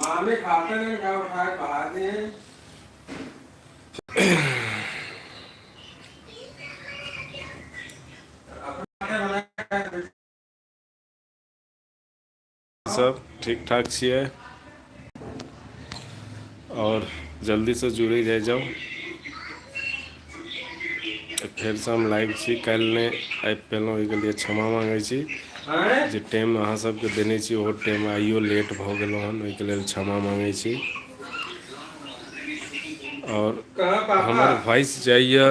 मामी खाते नहीं क्या उठा के बाहर नहीं है। अपने बनाए। सब ठीक ठाक छियै? आओर जल्दीसँ जुड़ि जाइ जाउ। फेरसँ हम लाइव छी। काल्हि नहि आबि पेलहुँ, ओहिके लिए क्षमा माँगै छी। हैं? जे टाइम अहाँ सबके देने छी, ओहो टाइम आइयो लेट भऽ गेलहुँ हन, ओहिके लेल क्षमा माँगै छी। आओर कहाँ पापा? हमर वॉइस जाइए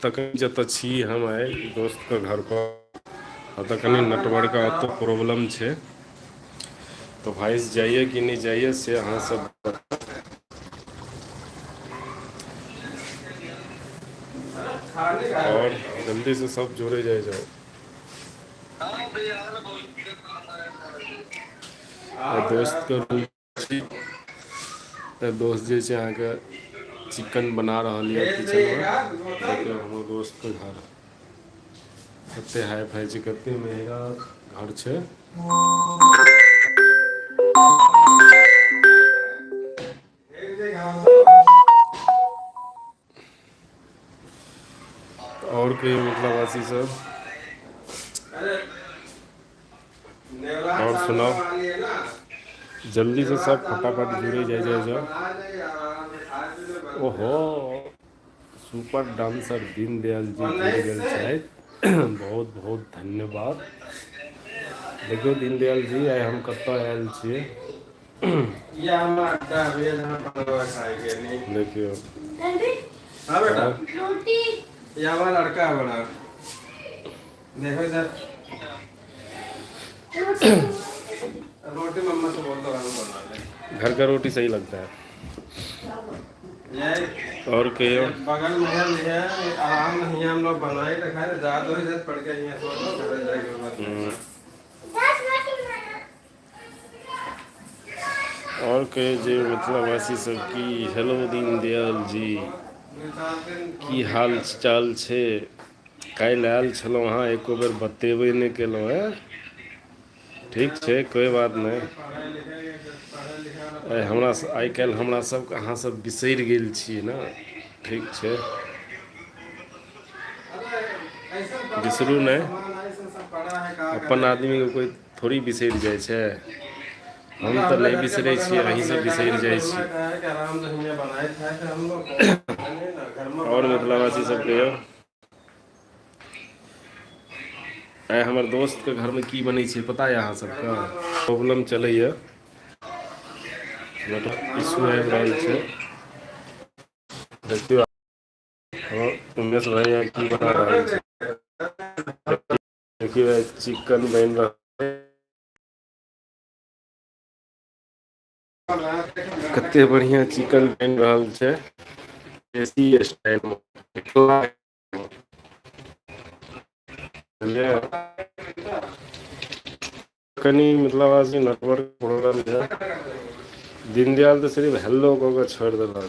तखन? जतऽ छी हम आइ दोस्तके घर पर, ओतऽ कनि नेटवर्कके ओतऽ प्रॉब्लम छै, तऽ वॉइस जाइए कि नहि जाइए से अहाँ सब। खाने का। आओर जल्दीसँ सब जुड़े जाइ जाउ। आ दोस्तके रूम छी तऽ दोस्त जे छै अहाँके चिकन बना रहल यऽ भेज किचनमे। दीजिएगा बोतल। देखियौ, हमर दोस्तके घर कते हाई फाई छै, कते महंगा घर छै। भेज देगा हम। आओर कहियौ मिथिलावासी सब। अरे, नेवला आओर चावल सुनाउ। वाली है ना। जल्दीसँ नेवला सब चावल फटाफट वाली जुड़े जाइ अपने जाइ आप जाउ। बना ले, आराम से खा पी ले बस। ओहो, सुपर डांसर दीनदयाल जी जुड़ि 19 गेल से छथि, बहुत बहुत धन्यवाद। देखियौ दीनदयाल जी, आइ हम कतऽ आयल छियै। ये हमारा अड्डा है जहाँ बनवा खाएंगे नहीं। देखियौ। हाँ बेटा। आओर रोटी। ये हमारा लड़का है बड़ा, देखो इधर। रोटी। रोटी मम्मा से बोल दो हम बना ले। घर का रोटी सही लगता है। ये आओर कहियौ। ये बगल में है भैया, आराम नहीं हम लोग बनाए तो खाए जा दो इधर पड़ के यहाँ सो लो, घर जाके बस। 10 रोटी बना। आओर कहियौ जे मिथिलावासी सब की। हेलो दीनदयाल जी। 2-4 दिन। की हाल चाल छै? काल्हि आयल छलहुँ अहाँ, एको बेर बतेबे नहि केलहुँ। हेँ, ठीक छै, कोइ बात नहि। पढ़ाई लिखाई, पढ़ाई लिखाई वाला। आइ हमरा आइ काल्हि हमरा सबके अहाँ सब बिसरि गेल छियै ने। ठीक छै। अरे, ऐसा पड़ा बिसरू है नहि। सामान, ऐसा सब पड़ा है, का अपन करे? आदमीके कोइ थोड़ी बिसरि जाइ छै? हम मतलब तऽ हमरे नहि घर के बिसरै बगल छियै, वाला अहीं सब लड़का है बिसरि ना, जाइ कोरोना छी। का है कि आराम से हियाँ बनाए खाए थे हम लोग नहीं ना घर में आओर बना मिथिलावासी बना सब कहियौ। आइ हमर दोस्तके घरमे की बनै छै, पता यऽ अहाँ घर सबके? में तो प्रॉब्लम चलैया, नेटवर्क खाना इशू वाना आबि भेजा रहल नहीं। छै। देखियौ, हमर उमेश भाई आइ की बना रहल छै। देखियौ, आइ चिकन बनि रहल। कते बढ़िया चिकन बनि रहल छै, देसी स्टाइल मे मिथिला, बुझलियै? कनि मिथिलावासी, नेटवर्क प्रॉब्लम छै। दीनदयाल तऽ सिर्फ हेलो कऽ के छोड़ि देलक।